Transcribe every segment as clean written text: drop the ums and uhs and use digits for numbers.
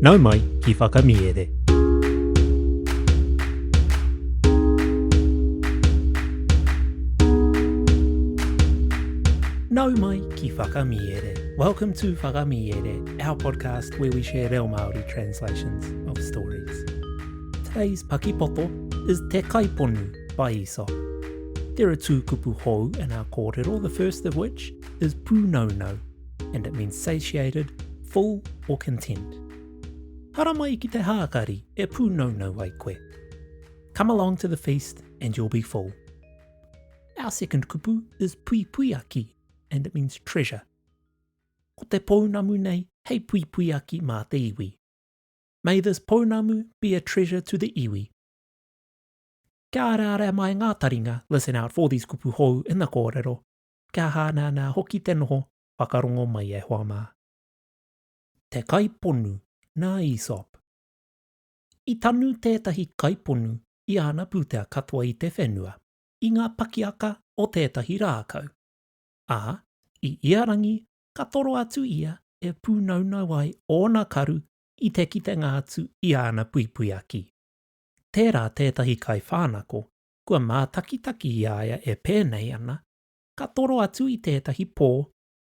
Nau mai ki Whakamiere. Nau mai ki Whakamiere. Welcome to Whakamiere, our podcast where we share reo Māori translations of stories. Today's pakipoto is Te Kaiponu by Aesop. There are two kupu hou in our kōrero, the first of which is pūnaunau, and it means satiated, full or content. Haramai ki te hākari e pūnaunau ai koe. Come along to the feast and you'll be full. Our second kupu is puipuiaki, and it means treasure. Ko te pounamu nei hei puipuiaki mā te iwi. May this pounamu be a treasure to the iwi. Kia arearea mai ngā taringa, listen out for these kupu hou in the kōrero, kia hāneanea hoki te noho, whakarongo mai e hoa mā. Te Kaiponu, nā Aesop. I tanu tētahi kaiponu i āna pūtea katoa i te whenua, i ngā pakiaka o tētahi rākau. Ā, i ia rangi ka toro atu ia e pūnaunau ai ōna karu i te kitenga atu i āna puipuiaki. Tērā tētahi kaiwhānako kua mātakitaki i a ia e pēnei ana, ka toro atu i tētahi pō,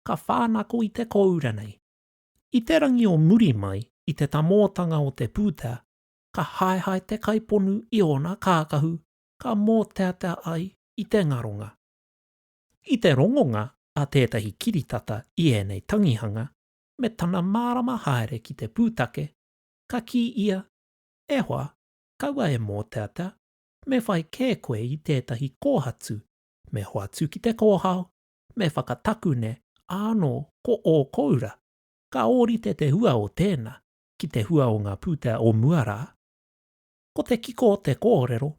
ka whānako i te kōura nei. I te rangi o muri mai i te tamōtanga o te pūtea, ka haehae te kaiponu i ōna kākahu, ka mōteatea ai i te ngaronga. I te rongonga a tētahi kiritata i ēnei tangihanga, me tana mārama haere ki te pūtake, ka kī ia, E hoa, kaua e mōteatea, me whai kē koe i tētahi kōhatu, me hoatu ki te kōhao, me whakatakune ānō ko ō kōura, ka ōrite te hua o tēnā ki te hua o ngā pūtea o mua rā. Ko te kiko o te kōrero,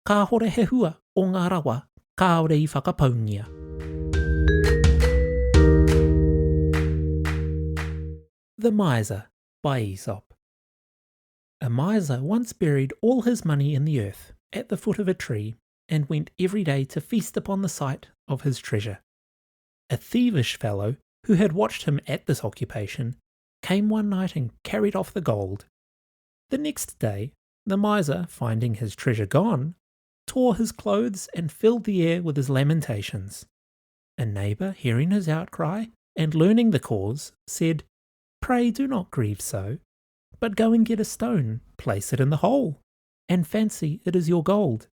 kāhore he hua o ngā rawa kāore i whakapaungia. The Miser by Aesop A miser once buried all his money in the earth, at the foot of a tree, and went every day to feast upon the sight of his treasure. A thievish fellow, who had watched him at this occupation, came one night and carried off the gold. The next day, the miser, finding his treasure gone, tore his clothes and filled the air with his lamentations. A neighbour, hearing his outcry and learning the cause, said, Pray do not grieve so, but go and get a stone, place it in the hole, and fancy it is your gold.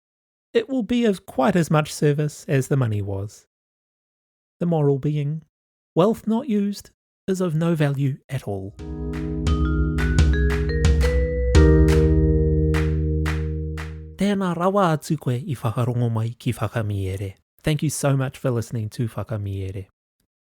It will be of quite as much service as the money was. The moral being, wealth not used is of no value at all. Tēnā rawa atu koe i whakarongo mai ki Whakamiere. Thank you so much for listening to Whakamiere.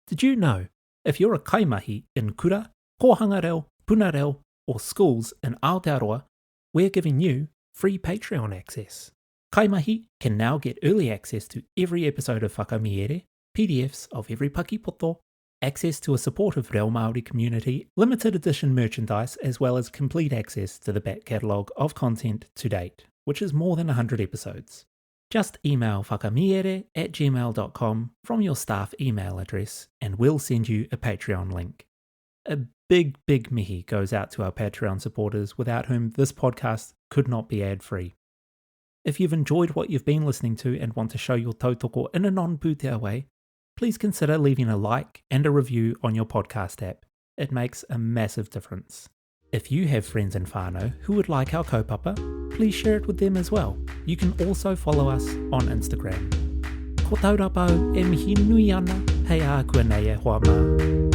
Did you know, if you're a kaimahi in kura, kōhanga reo, puna reo, or schools in Aotearoa, we're giving you free Patreon access. Kaimahi can now get early access to every episode of Whakamiere, PDFs of every pakipoto, access to a supportive Reo Māori community, limited edition merchandise, as well as complete access to the back catalogue of content to date, which is more than 100 episodes. Just email whakamiere at gmail.com from your staff email address and we'll send you a Patreon link. A big, big mihi goes out to our Patreon supporters without whom this podcast could not be ad free. If you've enjoyed what you've been listening to and want to show your tautoko in a non pūtea way, please consider leaving a like and a review on your podcast app. It makes a massive difference. If you have friends in whānau who would like our kaupapa, please share it with them as well. You can also follow us on Instagram. Ko Taurapa au e mihi nui ana hei ākuanei e hoa mā.